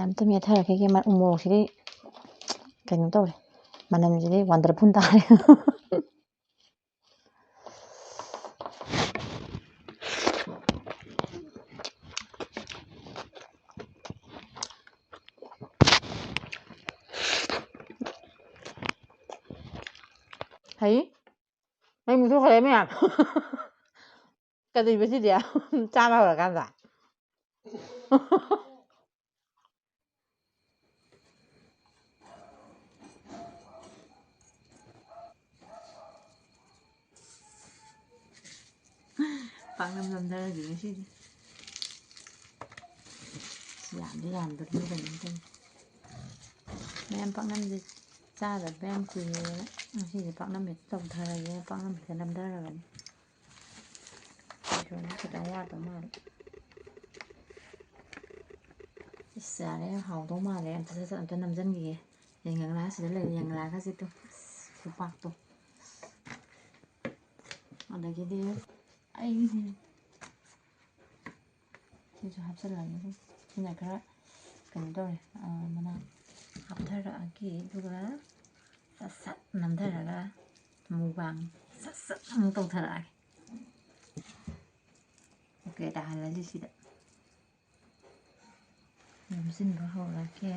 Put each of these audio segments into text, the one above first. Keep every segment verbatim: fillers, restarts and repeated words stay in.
ꯑꯝꯇ ꯃꯦꯠꯊꯔꯛꯈꯤꯒꯦ꯫ ꯎ ꯃꯣꯔꯣꯛꯁꯤꯗꯤ ꯀꯩꯅꯣ ꯇꯧꯔꯦ, ꯃꯅꯝꯁꯤꯗꯤ wonderful ꯇꯥꯔꯦ꯫ ꯍꯩ, ꯃꯩ ꯃꯨꯊꯣꯛꯈ꯭ꯔꯦ ꯃꯌꯥꯝ꯫ ꯀꯔꯤꯕ ꯁꯤꯗꯤ? ꯆꯥꯕ ꯍꯧꯔꯀꯥꯟꯗ꯫ ꯄꯥꯛꯅꯝ ꯅꯝꯊꯔꯒꯦ ꯉꯁꯤꯗꯤ꯫ ꯌꯥꯝꯗꯤ ꯌꯥꯝꯗꯕꯅꯤ ꯀꯩꯅꯣ ꯇꯧꯅꯤ꯫ ꯃꯌꯥꯝ ꯄꯥꯛꯅꯝꯁꯦ ꯆꯥꯗꯕ ꯌꯥꯝ ꯀꯨꯏꯔꯦꯅ ꯉꯁꯤꯗꯤ ꯄꯥꯛꯅꯝ ꯍꯦꯛꯇ ꯇꯧꯊꯔꯒꯦ, ꯄꯥꯛꯅꯝ ꯍꯦꯛꯇ ꯅꯝꯊꯔꯕꯅꯤ꯫ ꯕꯦꯁꯣꯟꯁꯨ ꯈꯤꯇꯪ ꯋꯥꯠꯄ ꯃꯥꯜꯂꯦ꯫ ꯏꯁ, ꯌꯥꯔꯦ, ꯍꯥꯎꯗꯧ ꯃꯥꯜꯂꯦ꯫ ꯑꯝꯇ ꯁꯠ ꯁꯠ ꯑꯝꯇ ꯅꯝꯖꯟꯈꯤꯒꯦ꯫ ꯌꯥꯏꯉꯪꯂꯥ ꯁꯤꯗ ꯂꯩꯔꯦ, ꯌꯥꯏꯉꯪꯂꯥꯒꯁꯦ ꯇꯨ꯫ ꯑꯁ, ꯈꯨꯄꯥꯛꯇꯣ꯫ ꯑꯗꯒꯤꯗꯤ ꯑꯩ ꯁꯤꯁꯨ ꯍꯥꯞꯆꯤꯜꯂꯒꯦ꯫ ꯁꯤꯅ ꯈꯔ ꯀꯩꯅꯣ ꯇꯧꯔꯦ, ꯑ, ꯃꯅꯥ ꯍꯥꯞꯊꯔꯛꯑꯒꯦ꯫ ꯑꯗꯨꯒ ꯁꯠ ꯁꯠ ꯅꯝꯊꯔꯒ mukbang ꯁꯠ ꯁꯠ ꯑꯃꯨꯛ ꯇꯧꯊꯔꯛꯑꯒꯦ꯫ ꯑꯣꯀꯦ, ꯇꯥꯍꯜꯂꯁꯤ ꯁꯤꯗ꯫ ꯌꯣꯝꯁꯤꯟꯕ ꯍꯧꯔꯒꯦ꯫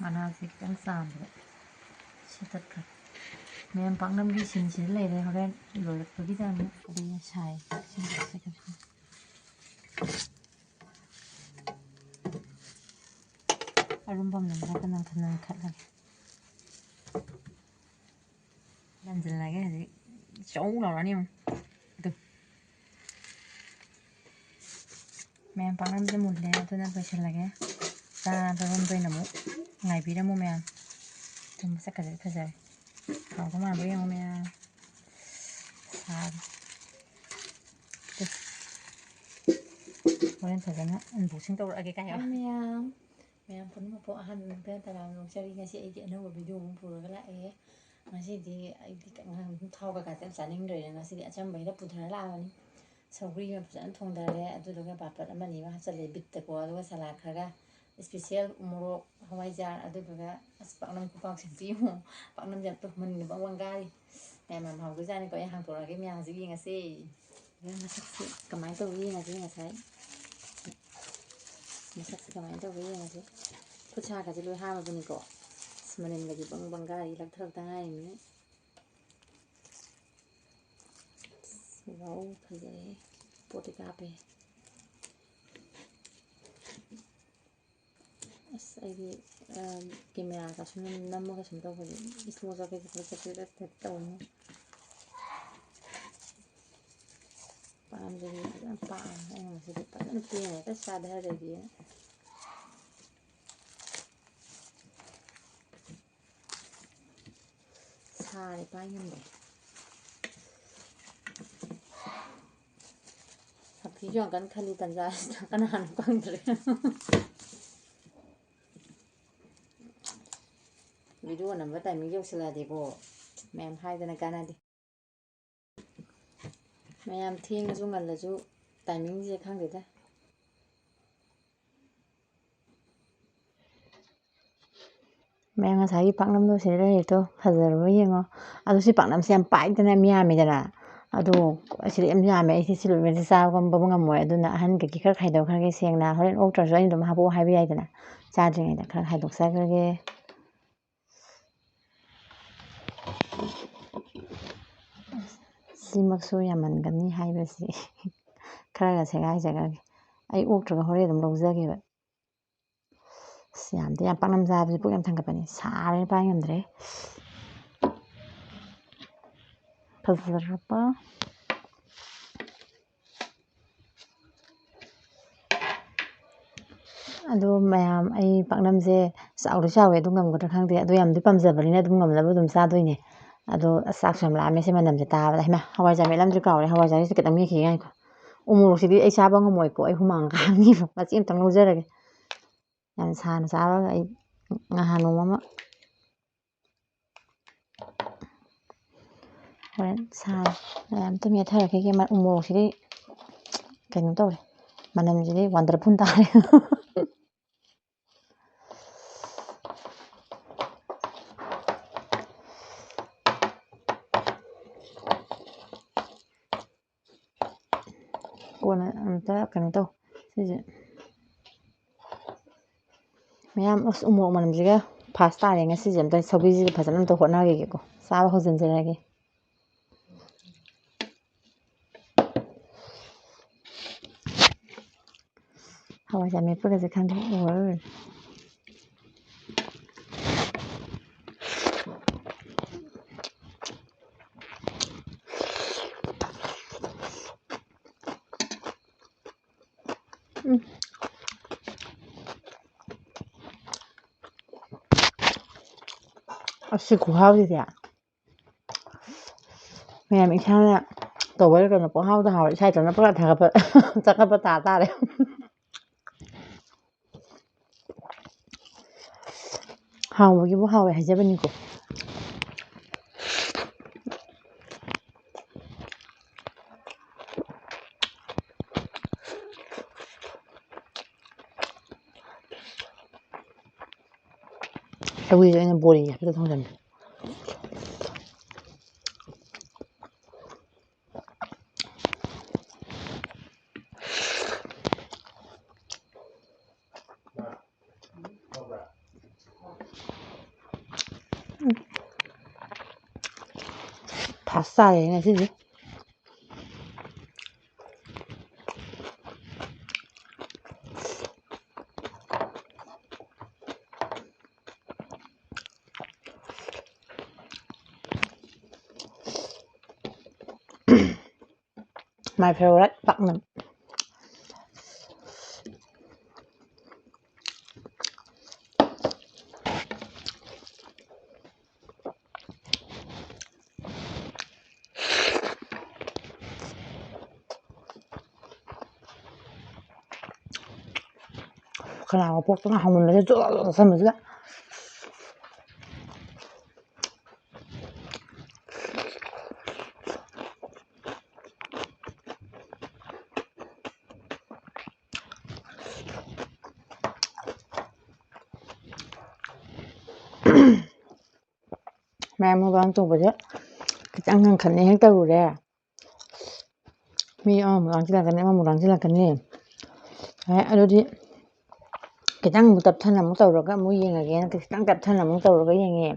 ꯃꯅꯥꯁꯦ ꯈꯤꯇꯪ ꯆꯥꯝꯕꯗ ꯁꯤ ꯇꯠꯈ꯭ꯔꯦ꯫ ꯃꯌꯥꯝ ꯄꯥꯛꯅꯝꯒꯤ ꯁꯤꯟꯁꯤꯗ ꯂꯩꯔꯦ꯫ ꯍꯣꯔꯦꯟ ꯂꯣꯏꯔꯛꯄꯒꯤꯗ ꯑꯃꯨꯛ ꯑꯗꯩ ꯁꯥꯏ꯫ ꯑꯔꯨꯝꯕ ꯑꯃ ꯅꯝꯕ꯭ꯔꯥ ꯀꯩꯅꯣ ꯈꯟ ꯈꯠꯂꯒꯦ꯫ ꯌꯥꯟꯁꯤꯜꯂꯒꯦ ꯍꯧꯖꯤꯛ ꯆꯧ ꯂꯥꯎꯔꯅꯤ ꯑꯃꯨꯛ꯫ ꯑꯗꯨ ꯃꯌꯥꯝ ꯄꯥꯛꯅꯝꯁꯦ ꯃꯨꯜꯂꯦ, ꯑꯗꯨꯅ ꯂꯣꯏꯁꯤꯜꯂꯒꯦ꯫ ꯆꯥꯕꯔꯣꯝꯗ ꯑꯣꯏꯅ ꯑꯃꯨꯛ ꯉꯥꯏꯕꯤꯔꯝꯃꯨ ꯃꯌꯥꯝ꯫ ꯑꯗꯨ ꯃꯁꯛꯀꯁꯦ ꯐꯖꯔꯦ꯫ ꯍꯥꯎꯕ ꯃꯥꯟꯕ꯭ꯔꯥ ꯌꯦꯡꯉꯨ ꯃꯌꯥꯝ꯫ ꯁꯥꯔꯦ꯫ ꯍꯣꯔꯦꯟ ꯐꯖꯅ unboxing ꯇꯧꯔꯛꯑꯒꯦ ꯀꯥꯏ ꯍꯥꯏꯌꯣ꯫ ꯃꯌꯥꯝ, ꯃꯌꯥꯝ ꯄꯨꯝꯅꯃꯛꯄꯨ ꯑꯍꯥꯟꯕ ꯃꯛꯇꯗ ꯇꯔꯥꯝꯅ ꯑꯣꯛꯆꯔꯤ꯫ ꯉꯁꯤ ꯑꯩꯒꯤ ꯑꯅꯧꯕ video ꯑꯃ ꯄꯨꯔꯒ ꯂꯥꯛꯑꯦ꯫ ꯉꯁꯤꯗꯤ ꯑꯩꯗꯤ ꯊꯥꯎ ꯀꯩꯀꯥꯁꯦ ꯌꯥꯝ ꯆꯥꯅꯤꯡꯗ꯭ꯔꯦꯅ ꯉꯁꯤꯗꯤ ꯑꯆꯝꯕ ꯍꯦꯛꯇ ꯄꯨꯊꯔ ꯂꯥꯛꯑꯕꯅꯤ꯫ ꯁꯧꯒ꯭ꯔꯤ ꯑꯃ ꯐꯖꯅ ꯊꯣꯡꯊꯔꯦ, ꯑꯗꯨꯗꯨꯒ ꯄꯥꯄꯠ ꯑꯃ ꯑꯅꯤ ꯑꯃ ꯍꯥꯞꯆꯜꯂꯦ, ꯕꯤꯠꯇꯀꯣ, ꯑꯗꯨꯒ ꯁꯂꯥꯗ ꯈꯔꯒ, ꯏꯁꯄꯤꯁꯦꯜ ꯎꯃꯣꯔꯣꯛ, ꯍꯋꯥꯏꯖꯥꯔ, ꯑꯗꯨꯗꯨꯒ ꯑꯁ ꯄꯥꯛꯅꯝ ꯈꯨꯄꯥꯛꯁꯤꯡꯁꯤ ꯌꯦꯡꯉꯣ꯫ ꯄꯥꯛꯅꯝꯁꯦ ꯑꯝꯇ ꯍꯨꯝꯍꯟꯒꯦ, ꯕꯪ ꯕꯪ ꯀꯥꯔꯤ꯫ ꯃꯌꯥꯝ ꯌꯥꯝ ꯍꯥꯎꯗꯣꯏꯖꯥꯠꯅꯤꯀꯣ꯫ ꯑꯩ ꯍꯥꯡꯇꯣꯔꯛꯑꯒꯦ, ꯃꯌꯥꯝꯁꯤ ꯌꯦꯡꯉꯁꯦ꯫ ꯃꯁꯛꯁꯤ ꯀꯃꯥꯏꯅ ꯇꯧꯒꯦ ꯌꯦꯡꯉꯁꯤ ꯉꯁꯥꯏ꯫ ꯃꯁꯛꯁꯤ ꯀꯃꯥꯏꯅ ꯇꯧꯒꯦ ꯌꯦꯡꯉꯁꯤ꯫ ꯈꯨꯠ ꯁꯥꯒꯁꯦ ꯂꯣꯏ ꯍꯥꯝꯃꯕꯅꯤꯀꯣ꯫ ꯑꯁ ꯃꯅꯤꯟꯒꯗꯤ ꯕꯪ ꯕꯪ ꯀꯥꯔꯤ, ꯂꯧꯊꯔꯛꯇ ꯉꯥꯏꯔꯤꯕꯅꯤꯅ꯫ ꯋꯥꯎ, ꯐꯖꯔꯦ꯫ ꯄꯣꯠꯇꯤ ꯀꯥꯞꯄꯦ꯫ ꯑꯁ, ꯑꯩꯗꯤ, ꯑ, ꯀꯦꯃꯦꯔꯥꯒ ꯁꯨꯝ ꯅꯝꯃꯒ ꯁꯨꯝ ꯇꯧꯕꯁꯦ slow ꯆꯠꯄꯩ ꯆꯠꯄꯩ ꯆꯠꯄꯩ ꯇꯧꯋꯤꯉꯣ꯫ ꯄꯥꯝꯖꯕꯤ ꯐꯖꯅ ꯄꯥꯝꯃꯦ꯫ ꯑꯩꯅ ꯉꯁꯤꯗꯤ ꯐꯖꯅ ꯄꯦꯟꯅ ꯍꯦꯛꯇ ꯆꯥꯊꯔꯒꯦꯅ꯫ ꯁꯥꯔꯦ, ꯄꯥꯏ ꯉꯝꯗ꯭ꯔꯦ꯫ ꯁꯛꯊꯤꯁꯨ ꯌꯥꯝ ꯀꯟꯅ ꯈꯜꯂꯤ ꯇꯟꯖꯥꯁꯤꯗ, ꯀꯅꯥꯅꯣ ꯈꯪꯗ꯭ꯔꯦ꯫ Video ꯅꯝꯕ timing ꯌꯧꯁꯤꯜꯂꯛꯑꯗꯤꯀꯣ, ꯃꯌꯥꯝ ꯍꯥꯏꯗꯅ ꯀꯥꯟꯅꯗꯦ꯫ ꯃꯌꯥꯝ ꯊꯦꯡꯉꯁꯨ ꯉꯜꯂꯁꯨ timingꯁꯦ ꯈꯪꯗꯦꯗ꯫ ꯃꯌꯥꯝ ꯉꯁꯥꯏꯒꯤ ꯄꯥꯛꯅꯝꯗꯣ ꯁꯤꯗ ꯂꯩꯔꯦꯗꯣ, ꯐꯖꯔꯕ ꯌꯦꯡꯉꯣ꯫ ꯑꯗꯣ ꯁꯤ ꯄꯥꯛꯅꯝꯁꯦ ꯌꯥꯝ ꯄꯥꯏꯗꯅ ꯌꯥꯝ ꯌꯥꯝꯃꯤꯗꯅ꯫ ꯑꯗꯣ ꯑꯁꯤꯗꯤ ꯌꯥꯝ ꯌꯥꯝꯃꯦ, ꯑꯩꯁꯦ ꯁꯤ ꯂꯣꯏꯃꯛꯁꯦ ꯆꯥꯕ ꯉꯝꯕ ꯉꯝꯃꯣꯏ꯫ ꯑꯗꯨꯅ ꯑꯍꯟꯈꯩꯒꯤ ꯈꯔ ꯈꯥꯏꯗꯣꯛꯈ꯭ꯔꯒꯦ ꯁꯦꯡꯅ꯫ ꯍꯣꯔꯦꯟ ꯑꯣꯛꯇ꯭ꯔꯁꯨ ꯑꯩꯅ ꯑꯗꯨꯝ ꯍꯥꯄꯛꯑꯣ ꯍꯥꯏꯕ ꯌꯥꯏꯗꯅ꯫ ꯆꯥꯗ꯭ꯔꯤꯉꯩꯗ ꯈꯔ ꯈꯥꯏꯗꯣꯛꯆꯈ꯭ꯔꯒꯦ꯫ ꯁꯤꯃꯛꯁꯨ ꯌꯥꯝꯃꯟꯒꯅꯤ ꯍꯥꯏꯕꯁꯤ ꯈꯔꯒ ꯁꯦꯒꯥꯏꯖꯈ꯭ꯔꯒꯦ꯫ ꯑꯩ ꯑꯣꯛꯇ꯭ꯔꯒ ꯍꯣꯔꯦꯟ ꯑꯗꯨꯝ ꯂꯧꯖꯒꯦꯕ꯫ ꯑꯁ, ꯌꯥꯝꯗꯤ ꯌꯥꯝ ꯄꯥꯛꯅꯝ ꯆꯥꯕꯁꯦ ꯄꯨꯛ ꯌꯥꯝ ꯊꯟꯒꯠꯄꯅꯤ꯫ ꯁꯥꯕꯅ ꯄꯥꯏ ꯉꯝꯗ꯭ꯔꯦ꯫ ꯐꯖꯔꯕ꯫ ꯑꯗꯣ ꯃꯌꯥꯝ, ꯑꯩ ꯄꯥꯛꯅꯝꯁꯦ ꯆꯥꯎꯗꯤ ꯆꯥꯎꯋꯦ, ꯑꯗꯨ ꯉꯝꯒꯗ꯭ꯔꯥ ꯈꯪꯗꯦ꯫ ꯑꯗꯣ ꯌꯥꯝꯗꯤ ꯄꯥꯝꯖꯕꯅꯤꯅ ꯑꯗꯨꯝ ꯉꯝꯅꯕ ꯑꯗꯨꯝ ꯆꯥꯗꯣꯏꯅꯦ꯫ ꯑꯗꯣ ꯑꯁ, ꯆꯥꯛꯁꯨ ꯌꯥꯝ ꯂꯥꯝꯃꯦ ꯁꯤ ꯃꯅꯝꯁꯦ ꯇꯥꯕꯗ꯫ ꯍꯩꯃꯥ, ꯍꯋꯥꯏꯖꯥꯔ ꯃꯦꯠꯂꯝꯗ꯭ꯔꯤ, ꯀꯥꯎꯔꯦ꯫ ꯍꯋꯥꯏꯖꯥꯔꯁꯤꯁꯨ ꯈꯤꯇꯪ ꯃꯦꯠꯈꯤꯒꯦ ꯉꯥꯏꯈꯣ꯫ ꯎ ꯃꯣꯔꯣꯛꯁꯤꯗꯤ ꯑꯩ ꯆꯥꯕ ꯉꯝꯃꯣꯏꯀꯣ, ꯑꯩ ꯍꯨꯃꯥꯡ ꯀꯥꯡꯉꯤꯕ꯫ ꯃꯆꯦ ꯑꯝꯇꯪ ꯂꯧꯖꯔꯒꯦ꯫ ꯌꯥꯝ ꯁꯥꯅ ꯆꯥꯕꯒ ꯑꯩ ꯉꯍꯥꯟ ꯅꯣꯡꯃ ꯑꯃ ꯍꯣꯔꯦꯟ ꯁꯥꯔꯦ꯫ ꯑꯝꯇ ꯃꯦꯠꯊꯔꯛꯈꯤꯒꯦ꯫ ꯎ ꯃꯣꯔꯣꯛꯁꯤꯗꯤ ꯀꯩꯅꯣ ꯇꯧꯔꯦ, ꯃꯅꯝꯁꯤꯗꯤ wonderful ꯇꯥꯔꯦ꯫ ꯀꯣꯟꯅ ꯑꯝꯇ ꯀꯩꯅꯣ ꯇꯧ꯫ ꯁꯤꯁꯦ ꯃꯌꯥꯝ, ꯑꯁ, ꯎꯃꯣꯔꯣꯛ ꯃꯅꯝꯁꯤꯒ ꯐꯥꯁ ꯇꯥꯔꯦ꯫ ꯉꯁꯤꯁꯦ ꯑꯝꯇ ꯁꯧꯒ꯭ꯔꯤꯁꯤꯒ ꯐꯖꯅ ꯑꯝꯇ ꯍꯣꯠꯅꯈꯤꯒꯦꯀꯣ, ꯆꯥꯕ ꯍꯧꯖꯤꯟꯖꯔꯒꯦ꯫ ꯍꯋꯥꯏꯖꯥꯔ ꯃꯦꯠꯄꯒꯁꯦ ꯈꯪꯗꯦ, ꯑꯣꯏꯔꯔꯣꯏ꯫ ꯎꯝ꯫ ꯑꯁꯤ ꯈꯨꯍꯥꯎꯁꯤꯗꯤ꯫ ꯃꯌꯥꯝ ꯏꯁꯥꯅ ꯇꯧꯕ ꯀꯩꯅꯣ ꯄꯪꯍꯥꯎꯗ ꯍꯥꯎꯔꯦ꯫ ꯏꯁꯥ ꯏꯇꯣꯝꯇ ꯄꯪꯊꯥ ꯊꯥꯒꯠꯄ, ꯆꯥꯛ ꯊꯥꯒꯠꯄ ꯇꯥ ꯇꯥꯔꯦ꯫ ꯍꯥꯎꯕꯒꯤꯕꯨ ꯍꯥꯎꯋꯦ ꯍꯥꯏꯖꯕꯅꯤꯀꯣ꯫ ꯁꯧꯒ꯭ꯔꯤꯁꯦ ꯑꯩꯅ ꯕꯣꯔꯤ ꯍꯥꯏꯐꯦꯠꯇ ꯊꯣꯡꯖꯟꯕ꯫ ꯐꯥꯁ ꯇꯥꯔꯦ ꯉꯁꯤꯗꯤ꯫ My favorite ꯄꯥꯛꯅꯝ꯫ ꯈꯅꯥꯎꯒ ꯄꯣꯛꯇꯅ ꯍꯥꯎꯃꯟꯕꯁꯤꯗ ꯖꯣꯔ ꯖꯣꯔ ꯆꯥꯁꯤꯟꯕꯁꯤꯗ꯫ ꯃꯌꯥꯝ ꯃꯨꯛꯕꯥꯡ ꯇꯧꯕꯁꯦ ꯈꯤꯇꯪ ꯉꯟꯈꯠꯅ ꯍꯦꯛ ꯇꯧꯔꯨꯔꯦ, ꯃꯤ ꯑꯃꯃꯨꯛ ꯂꯥꯡꯁꯤꯜꯂꯛꯀꯅꯤ, ꯑꯃꯃꯨꯛ ꯂꯥꯡꯁꯤꯜꯂꯛꯀꯅꯤ꯫ ꯑꯦ, ꯑꯗꯨꯗꯤ ꯈꯤꯇꯪ ꯑꯃꯨꯛ ꯇꯞꯊꯅ ꯑꯃꯨꯛ ꯇꯧꯔꯒ ꯑꯃꯨꯛ ꯌꯦꯡꯉꯒꯦꯅ ꯈꯤꯇꯪ ꯇꯞꯊꯅ ꯑꯃꯨꯛ ꯇꯧꯔꯒ ꯌꯦꯡꯉꯦ꯫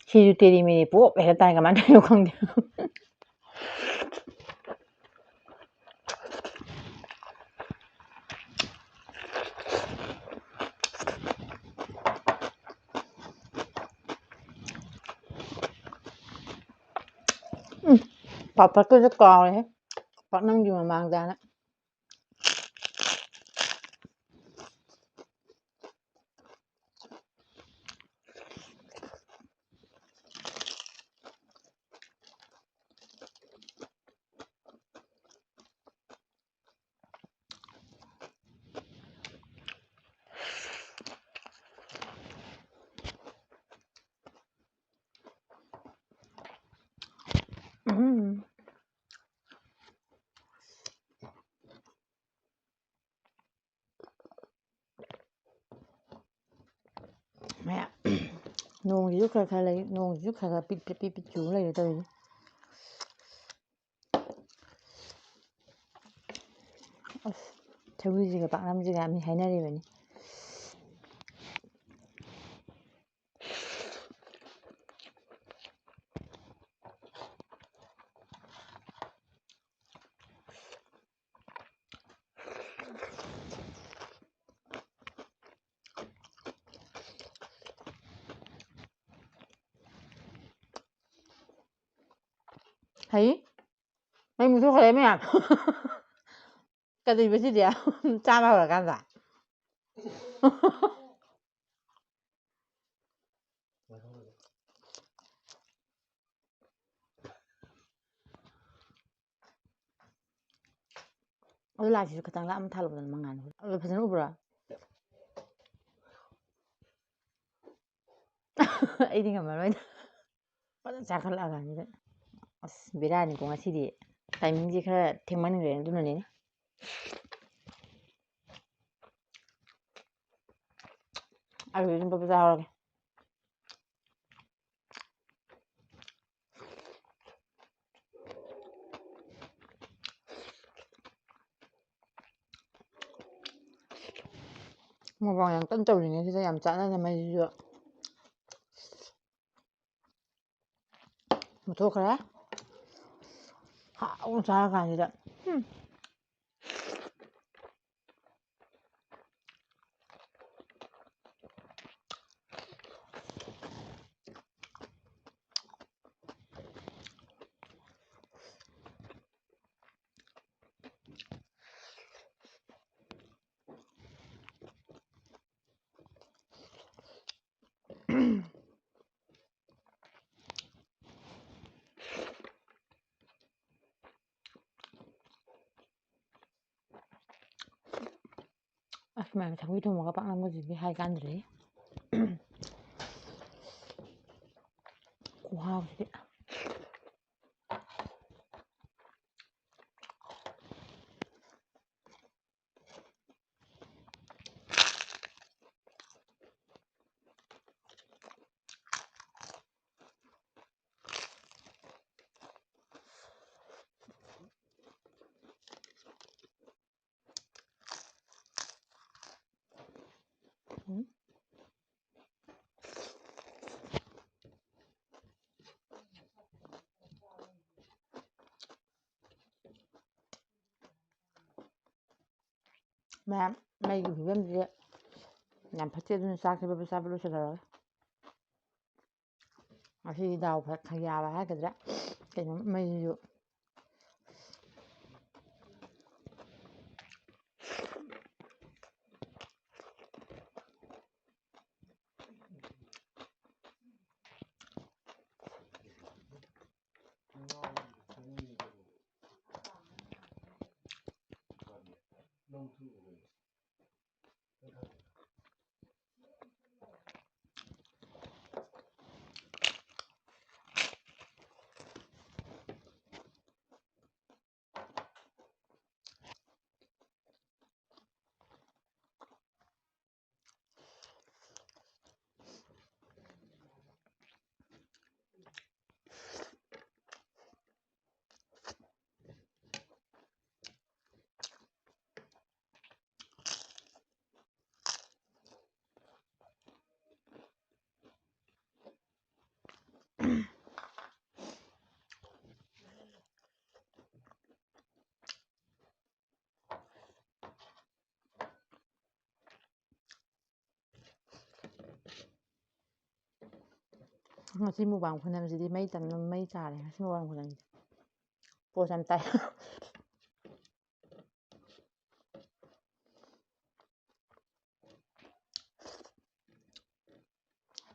ꯁꯤꯁꯨ ꯇꯦꯔꯤ ꯃꯦꯔꯤ ꯄꯣꯞ ꯍꯦꯛꯇ ꯇꯥꯏ, ꯀꯃꯥꯏꯅ ꯇꯧꯔꯤꯅꯣ ꯈꯪꯗꯦ꯫ ꯎꯝ, ꯄꯥꯐꯔꯀꯁꯦ ꯀꯥꯎꯔꯦꯍꯦ, ꯄꯥꯛꯅꯝꯒꯤ ꯃꯃꯥꯡꯗꯅ꯫ ꯎꯝ꯫ ꯃꯌꯥꯝ, ꯅꯣꯡꯁꯤꯁꯨ ꯈꯔ ꯈꯔ ꯂꯩ, ꯅꯣꯡꯁꯤꯁꯨ ꯈꯔ ꯈꯔ ꯄꯤꯠ ꯄꯤꯠ ꯄꯤꯠ ꯄꯤꯠ ꯆꯨ ꯂꯩꯔꯦ ꯇꯧꯔꯤꯁꯦ꯫ ꯑꯁ, ꯁꯧꯒ꯭ꯔꯤꯁꯤꯒ ꯄꯥꯛꯅꯝꯁꯤꯒ ꯃꯤ ꯍꯥꯏꯅꯔꯤꯕꯅꯤ꯫ ꯍꯩ, ꯃꯩ ꯃꯨꯊꯣꯛꯈ꯭ꯔꯦ ꯃꯌꯥꯝ꯫ ꯀꯗꯣꯏꯕ ꯁꯤꯗꯤ? ꯆꯥꯕ ꯍꯧꯔꯀꯥꯟꯗ꯫ ꯑꯗꯨ ꯂꯥꯏꯁꯤꯁꯨ ꯈꯤꯇꯪ ꯂꯥꯞꯅ ꯊꯥꯜꯂꯛꯄꯗꯅ ꯃꯉꯥꯜ꯫ ꯑꯗꯨ ꯐꯖꯅ ꯎꯕ꯭ꯔꯣ? ꯑꯩꯗꯤ ꯉꯝꯃꯔꯣꯏꯗ꯫ ꯐꯖꯅ ꯆꯥꯈꯠꯂꯛꯑ ꯀꯥꯟꯁꯤꯗ꯫ ꯑꯁ, ꯕꯦꯔꯥꯅꯤꯀꯣ ꯉꯁꯤꯗꯤ꯫ ꯇꯥꯏꯃꯤꯡꯁꯦ ꯈꯔ ꯊꯦꯡꯃꯟꯈ꯭ꯔꯦ, ꯑꯗꯨꯅꯅꯤꯅꯦ꯫ ꯑꯩ ꯍꯧꯖꯤꯛ ꯑꯗꯨꯝ ꯄꯞ ꯆꯥꯍꯧꯔꯒꯦ꯫ ꯃꯨꯛꯕꯥꯡ ꯌꯥꯝ ꯀꯟꯅ ꯇꯧꯔꯤꯉꯩꯁꯤꯗ ꯌꯥꯝ ꯆꯥꯟꯅꯅ ꯃꯩꯁꯤꯁꯨ ꯃꯨꯠꯊꯣꯛꯈ꯭ꯔꯦ꯫ ꯍꯥꯎꯅ ꯆꯥꯔ ꯀꯥꯟꯁꯤꯗ꯫ ꯎꯝ꯫ ꯑꯁ, ꯃꯌꯥꯝ ꯁꯧꯒ꯭ꯔꯤ ꯊꯣꯡꯕꯒ ꯄꯥꯛꯅꯝꯒꯁꯤꯗꯤ ꯍꯥꯏ ꯀꯥꯟꯗ꯭ꯔꯦ꯫ ꯈꯨꯍꯥꯎꯁꯤꯗꯤ꯫ ꯎꯝ꯫ ꯃꯌꯥꯝ, ꯃꯩꯒꯤ ꯐꯤꯕꯝꯁꯦ ꯌꯥꯝ ꯐꯠꯇꯦ, ꯑꯗꯨꯅ ꯆꯥꯛꯁꯦ ꯕꯕ ꯆꯥꯕ ꯂꯣꯏꯁꯤꯜꯂꯔꯣꯏ꯫ ꯉꯁꯤꯗꯤ ꯗꯥꯎ ꯈꯔ ꯌꯥꯕ ꯍꯥꯏꯒꯗ꯭ꯔꯥ, ꯀꯩꯅꯣ, ꯃꯩꯁꯨ꯫ ꯉꯁꯤ ꯃꯨꯛꯕꯥꯡ ꯈꯨꯅꯝꯁꯤꯗꯤ ꯃꯩ ꯇꯝꯅ ꯃꯩ ꯇꯥꯔꯦ꯫ ꯉꯁꯤ ꯃꯨꯛꯕꯥꯡ ꯈꯨꯅꯝꯁꯤꯗꯤ ꯄꯣꯁ ꯌꯥꯝ ꯇꯥꯏ꯫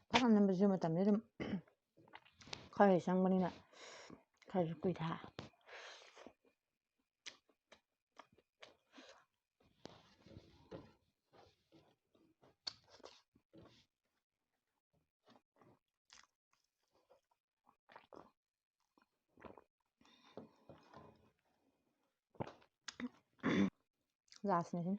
ꯐꯖꯅ ꯅꯝꯕꯁꯨ ꯃꯇꯝꯁꯦ ꯑꯗꯨꯝ ꯈꯔ ꯆꯪꯕꯅꯤꯅ ꯈꯔꯁꯨ ꯀꯨꯏꯊ꯫ ꯂꯥꯁꯅꯦ ꯁꯤꯅ꯫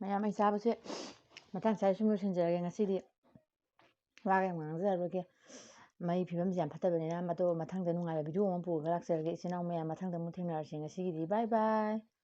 ꯃꯌꯥꯝ ꯑꯩ ꯆꯥꯕꯁꯦ ꯃꯇꯥꯡ ꯆꯥꯔ ꯁꯨꯝ ꯂꯣꯏꯁꯤꯟꯖꯔꯒꯦ ꯉꯁꯤꯗꯤ꯫ ꯋꯥꯒ ꯌꯥꯝ ꯉꯥꯡꯖꯔꯔꯣꯏꯒꯦ꯫ ꯃꯩ ꯐꯤꯕꯝꯁꯦ ꯌꯥꯝ ꯐꯠꯇꯕꯅꯤꯅ, ꯃꯗꯣ ꯃꯊꯪꯗ ꯅꯨꯡꯉꯥꯏꯕ video ꯑꯃ ꯄꯨꯔꯒ ꯂꯥꯛꯆꯔꯒꯦ꯫ ꯏꯆꯤꯟ ꯏꯅꯥꯎ ꯃꯌꯥꯝ, ꯃꯊꯪꯗ ꯑꯃꯨꯛ ꯊꯦꯡꯅꯔꯁꯤ꯫ ꯉꯁꯤꯒꯤꯗꯤ bye bye꯫